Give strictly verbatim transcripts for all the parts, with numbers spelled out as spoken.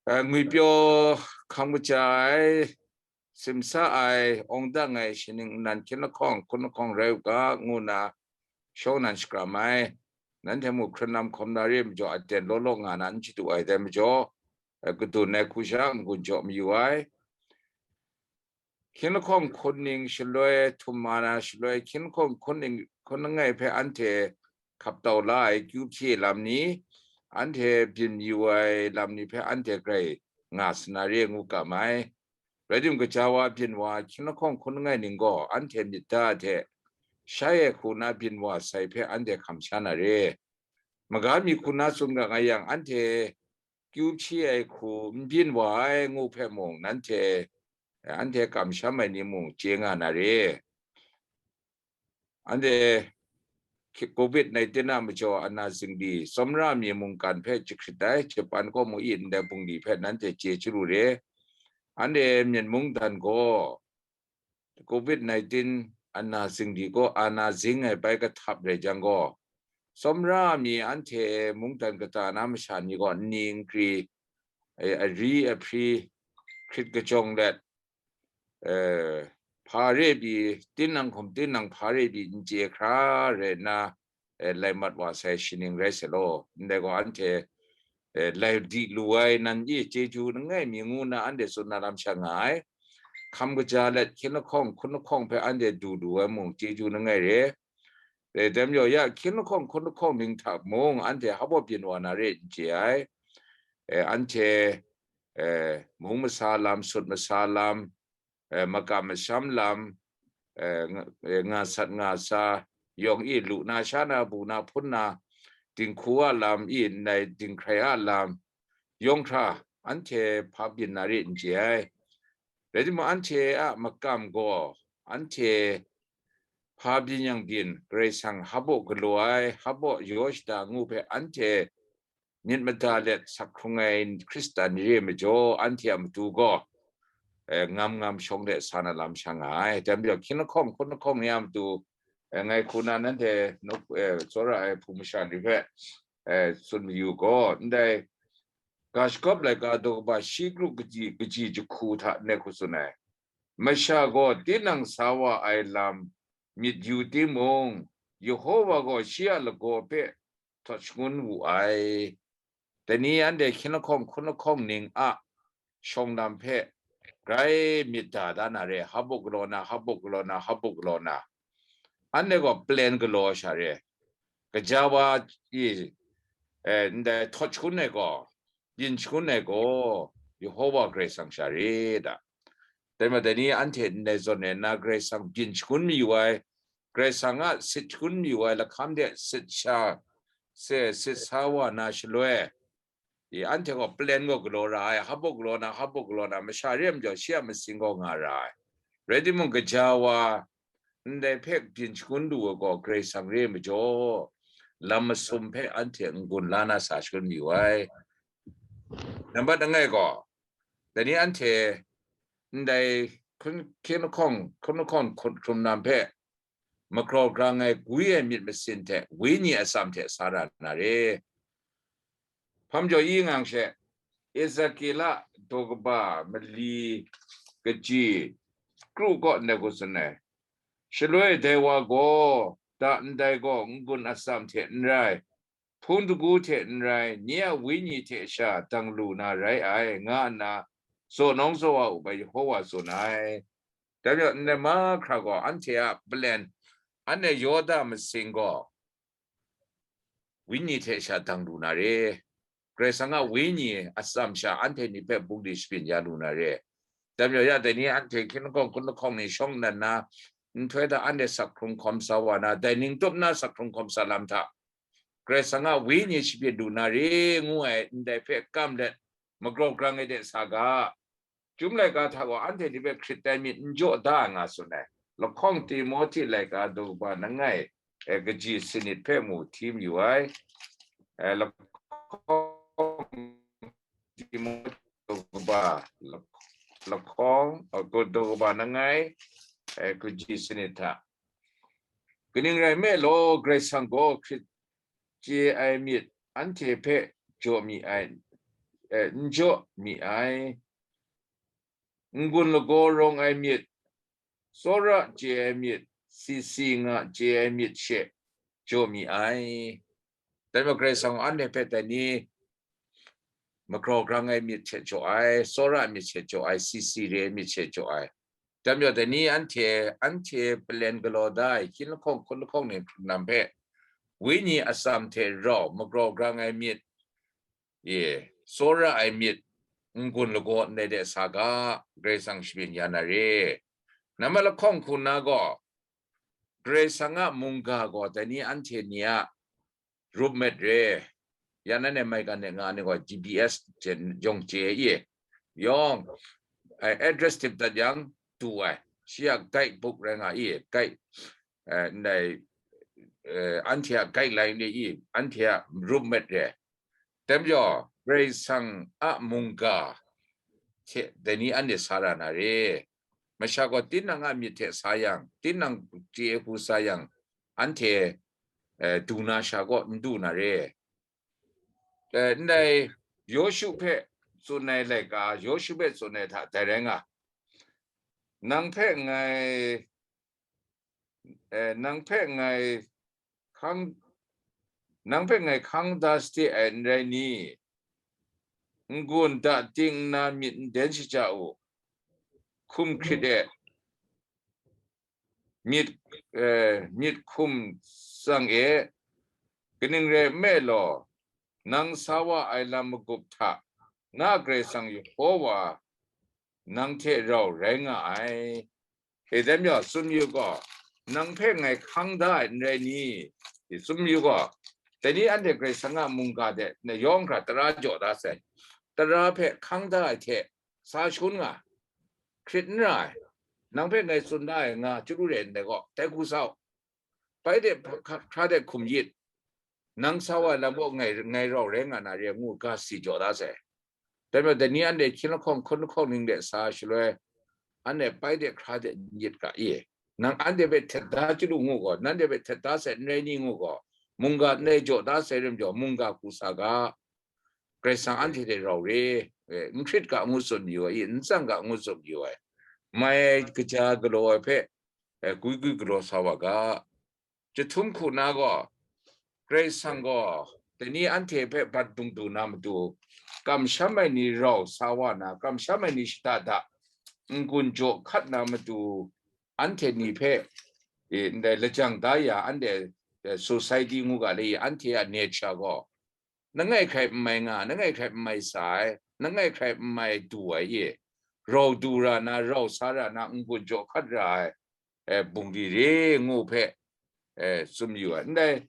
Ngwipyaw hkam kaja ai, simsa ai, awng dang ai, shaning nnan hkyen lahkawng hkun lahkawng rai u ga, ngu nna shawng nan shakram ai. Nanhte mung hkrun lam hkawm na re ai majaw, aten law law nga na n chadu ai dai majaw, kadun ai hku sha n-gun jaw mayu ai. Hkyen lahkawng hkun ning shaloi, htum ma na shaloi, hkyen lahkawng hkun ning hkun langai hpe anhte hkap tau la ai kyu hpyi lam ni, anhte byin yu ai lam ni hpe anhte grai nga sa na re ngu kam ai. Rai timung, gaja wa byin wa hkyen lahkawng hkun langai ning gaw anhte myit da hte shai ai hku na byin wa sai hpe anhte hkam sha na re. Maga mi hku na tsun ga nga yang, anhte kyu hpyi ai hku n byin wa ai ngu hpe mung, nanhte, anhte kamsham ai ni mung chye nga na re. Anhte covid nineteen a majaw ana zingdi, tsawmra mi mungkan hpe jahkrit ai, Japan kaw mu i ndai bungli hpe nanhte chye chyaru re. Anhte Myen mungdan gaw covid nineteen ana zingdi gaw ana zing ai bai kahtap rai jang gaw, tsawmra mi anhte mungdan kata na masha ni gaw nni nkri, eh, ari ahpri hkrit kajawng let, eh, hpa re pyi, tinang hkum tinang hpa re pyi n chye hkra rai nna, eh, lai mat wa sai shaning rai sai law, ndai gaw anhte, eh, lai di lu ai nan e chyeju langai mi ngu nna anhte tsun na lam sha nga ai. Hkam kaja let hkyen lahkawng hkun lahkawng hpe anhte du lu ai mung chyeju langai re. Eh, dai majaw ya hkyen lahkawng hkun lahkawng ning hta mung anhte hpa byin wa na re n chye ai. Eh, anhte, eh, mung masa lam, sut masa lam, eh, makam masham lam, eh, nga, eh, nga sat nga sa, yawng i lu na sha na, bu na hpun na, dinghku a lam i ndai dinghkrai a lam, yawng hkra anhte hpa byin na re n chye ai. Rai timung, anhte a makam gaw, anhte hpa byin yang byin, Karai Kasang hpa baw galaw ai, hpa baw yaw shada ngu hpe anhte myit mada let sak hkrung ai Hkristan ni re ai majaw, anhte a matu gaw, eh, ngam ngam shawng let sa na lam sha nga ai. Dai majaw, hkyen lahkawng hkun lahkawng ni a matu, eh, ngai hku na nanhte nup, eh, tsawra ai hpung masha ni hpe, eh, tsun mayu gaw, ndai ga shagawp laika daw kaba shi kru kaji, kaji jahku hta ndai hku tsun ai. Masha gaw tinang sa wa ai lam myit yu timung, Yehova gaw shi a lagaw hpe htawt shangun wu ai. Dai ni anhte hkyen lahkawng hkun lahkawng ning a shawng lam hpe grai myit da da na re, hpa baw galaw na, hpa baw galaw na, hpa baw galaw na. Anhte gaw plan galaw sha re. Gaja wa i, eh, ndai htawt shangun ai gaw, byin shangun ai gaw, Yehova Karai Kasang sha re da. Dai majaw dai ni anhte ndai zawn e na Karai Kasang byin shangun mayu ai, Karai Kasang a sit shangun mayu ai, lahkam de sit sha, se, sit sa wa na shaloi, i, anhte gaw plan gaw galaw ra ai, hpa baw galaw na, hpa baw galaw na, masha re ai majaw shi a masin gaw nga ra ai. Rai timung, gaja wa ndai hpe byin shangun lu ai gaw Karai Kasang re ai majaw, lam masum hpe anhte n-gun la na sa shangun mayu ai. Nambat langai gaw, dai ni anhte ndai hkun, hkyen lahkawng, hkun lahkawng hkun hkrum lam hpe magraw grang ai gwi ai myit masin hte wenyi atsam hte sa ra na re. Hpa majaw i ngang she, Ezekiel a daw kaba mali kaji kru kaw ndai hku tsun ai. Shaloi dai wa gaw, da ndai gaw n-gun atsam hte n rai, hpung dagu hte n rai, nye a wenyi hte sha dang lu na rai ai, nga nna zaw nawng zaw wa u bai Yehova tsun ai. Dai majaw, ndai mahkra gaw anhte a plan, anhte yaw da masing gaw, wenyi hte sha dang lu na re. Karai Kasang a wenyi atsam sha anhte ni hpe bungli shabyin ya lu na re. Dai majaw ya, dai ni anhte hkyen lahkawng hkun lahkawng ni shawng nnan na, nhtoi hta anhte sak hkrung hkawm sa wa na, dai ning tup na sak hkrung hkawm sa lam hta, Karai Kasang a wenyi shabyin lu na re ngu ai ndai hpe kam let, magraw grang ai de sa ga. Chyum laika hta gaw anhte ni hpe hkrit tai myit n jaw da nga tsun ai. Lahkawng Timohti laika daw kaba langai, eh, kaji sanit hpe mu hti mayu ai. Eh, lahkawng Timohti daw kaba, lah-, lahkawng, eh, daw kaba langai, eh, kaji sanit hta. Kaning rai nme law, Karai Kasang gaw hkrit chye ai myit anhte hpe jaw mi ai, e, n jaw mi ai. N-gun lagaw rawng ai myit, tsawra chye ai myit, sisi nga chye ai myit she jaw mi ai. Dai majaw Karai Kasang gaw anhte hpe dai ni magraw grang ai myit hte jaw ai, tsawra ai myit hte jaw ai, sisi re ai myit hte jaw ai. Dai majaw dai ni anhte, anhte palen galaw da ai hkying lahkawng hkun lahkawng ni hkrum lam hpe, Wenyi atsam hte rau magraw grang ai myit, e, tsawra ai myit, n-gun lagaw ndai de sa ga, Karai Kasang shabyin ya na re. Nambat lahkawng hku na gaw, Karai Kasang a mungga gaw dai ni anhte ni a rup met re. Ya nan e maigan e nga ni gaw G P S jen yawng chye e, yawng, eh, address tip dat yang tu ai. Shi a guide book rai nga i, guide, eh, ndai, eh, anhte a guideline re i, anhte a rup met re. Dai majaw, Karai Kasang a mungga hte dai ni anhte sa ra na re. Masha gaw tinang a myit hte sa yang, tinang chye hku sa yang, anhte, eh, du na sha gaw n du na re. Eh, ndai Yawshu hpe tsun ai laika, Yawshu hpe tsun ai hta dai rai nga. Nang hpe ngai, eh, nang hpe ngai hkang, nang hpe ngai hkang da sade ai n rai ni? N-gun da ting nna myit n den shaja u, hkum hkrit e, myit, eh, myit hkum tsang e, kaning rai nme law, nang sa wa ai lam magup hta na Karai Kasang Yehova nang hte rau rai nga ai. E dai majaw, tsun yu gaw, nang hpe ngai hkang da ai n rai ni? E tsun yu gaw, dai ni anhte Karai Kasang a mungga de na yawng hkra tara jaw da sai. Tara hpe hkang da ai hte sa shangun nga, hkrit n ra ai. Nang hpe ngai tsun da ai nga chyalu re ndai gaw, dai hku sa u. Bai de hkra de hkum yit. Nang sa wa lam gaw ngai, ngai rau rai nga na re ngu ga si jaw da sai. Dai majaw, dai ni anhte hkying lahkawng hkun lahkawng ning de sa shaloi, anhte bai de hkra de n yit ga i? Nang anhte hpe htet da chyalu ngu gaw, nanhte hpe htet da sai n rai ni ngu gaw, mungga ndai jaw da sai rim jaw, mungga hku sa ga, Karai Kasang anhte hte rau re, eh, n hkrit ga ngu tsun mayu ai, n tsang ga ngu tsun mayu ai. Mai ai kaja galaw ai hpe, eh, gwi gwi galaw sa wa ga. Chyahtum hku na gaw, Karai Kasang gaw dai ni anhte hpe bat dung du na matu, kamsham ai ni rau sa wa na, kamsham ai ni shada da, n-gun jaw hkat na matu, anhte ni hpe, e, ndai lajang da ya, anhte, e, society ngu ga le, anhte a nature gaw, langai hkrai n mai nga, langai hkrai n mai sa ai, langai hkrai n mai du ai e, rau du ra na, rau sa ra na, n-gun jaw hkat ra ai, e, bungli re ngu hpe, e, tsun yu ai. Ndai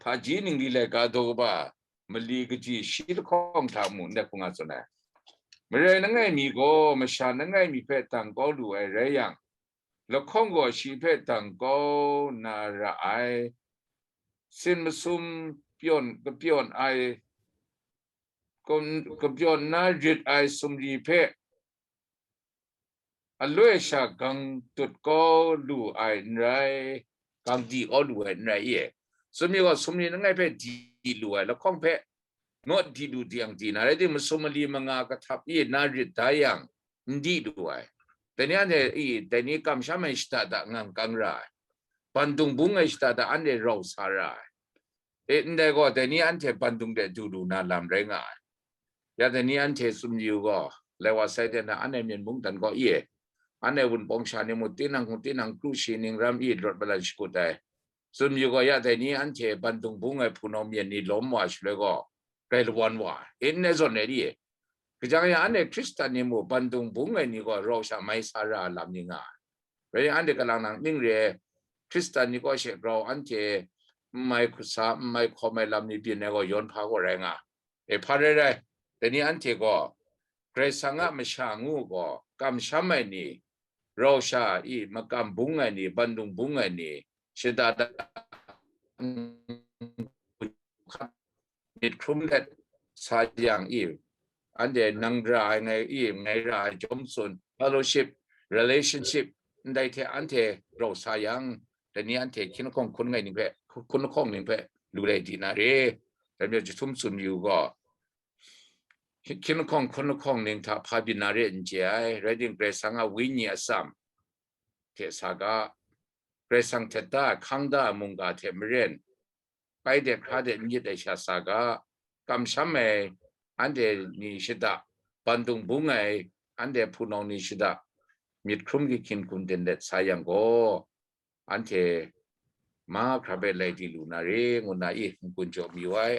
hpaji ningli laika daw kaba mali kaji shi lahkawng hta mu, ndai hku nga tsun ai. Marai langai mi gaw masha langai mi hpe dang kau lu ai rai yang, lahkawng gaw shi hpe dang kau na ra ai. Sin masum pyawn, kapyawn ai, kapyawn na rit ai sumri hpe aloi sha gang tut kau lu ai n rai, gang di kau lu ai n rai e. Sumri gaw sumri langai hpe di lu ai, lahkawng hpe naw di lu di yang di na rai timung, masum mali manga kahtap e na rit da yang, n di lu ai. Dai ni anhte e, dai ni kamsham ai shada da ngang kang ra ai, bandung bung ai shada da anhte rau sa ra ai. E, ndai gaw, dai ni anhte bandung de du lu na lam rai nga ai. Ya dai ni anhte tsun yu gaw, lai wa sai de na, anhte Myen mungdan gaw e, anhte Wunpawng sha ni mung, tinang hku tinang kru shi ning ram e lawt malan shakut ai. Tsun yu gaw, ya dai ni anhte bandung bung ai hpunau myen ni lawm wa shaloi gaw, grai lawan wa ai. E, ndai zawn e, kaja yang anhte Hkristan ni mung bandung bung ai ni gaw rau sha mai sa ra ai lam ni nga ai. Rai anhte kalang nang ning re, Hkristan ni kaw she grau anhte n mai hkut sa, n mai hkawm ai lam ni byin ai gaw yawn hpa gaw rai nga. E, hpa rai rai, dai ni anhte gaw Karai Kasang a masha ngu gaw, kamsham ai ni, rau sha e makam bung ai ni, bandung bung ai ni, shada da myit hkrum let sa yang e, anhte nang ra ai ngai e, ngai ra ai jawm tsun, fellowship, relationship, ndai hte anhte rau sa yang, dai ni anhte hkying lahkawng hkun ngai ning hpe, hkun lahkawng ning hpe lu rai di na re. Dai majaw chyahtum tsun yu gaw, hkying lahkawng hkun lahkawng ning hta hpa byin na re n chye ai, rai timung, Karai Kasang a Wenyi atsam hte sa ga, Karai Kasang htet da ai hkang da ai mungga hte maren, pai de hkra de n yit ai sha sa ga, kamsham ai anhte ni shada, bandung bung ai anhte hpunau ni shada, myit hkrum hkying hkun den let sa yang gaw, anhte mahkra bai lai di lu na re, ngu na i n-gun jaw mayu ai.